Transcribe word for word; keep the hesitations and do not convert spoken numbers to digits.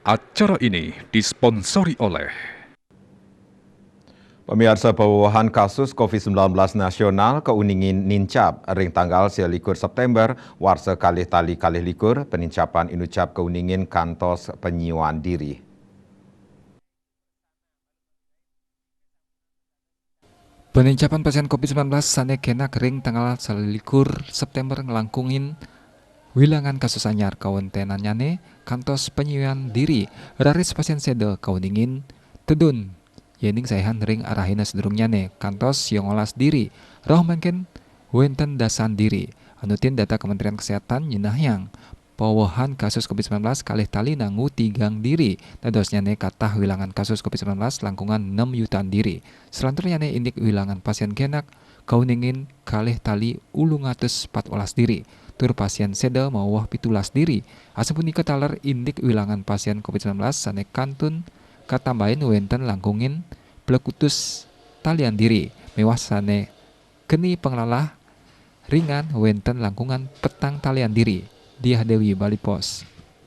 Acara ini disponsori oleh Pamiarsa, pawewehan kasus covid sembilan belas nasional kauningin nincap ring tanggal sialikur September warsa kalih tali kalih likur, panincapan inucap kauningin kantos panyiuan diri. Panincapan pasien covid sembilan belas sane kenak ring tanggal salikur September nglangkungin wilangan kasus anyar kawentenannyane kantos panyiuan diri, raris pasien seda kauningin tedun, yening sayan ring rahina sadurungnyane kantos yongolas diri, rauh mangkin wenten dasan diri. Anutin data Kementerian Kesehatan nyenahang, pawewehan kasus covid sembilan belas kalih tali nanggu tigang diri. Dadosnyane katah wilangan kasus covid sembilan belas langkungan enam yutan diri. Selanturnyane indik wilangan pasien kenak kauningin kalih tali ulung atus pat welas diri, tur pasien seda maweweh pitulas diri. Asapunika taler indik wilangan pasien covid sembilan belas sane kantun katambahin wenten langkungin plekutus talian diri, miwah sane keni panglalah ringan wenten langkungan petang talian diri. Diah Dewi, Bali Post.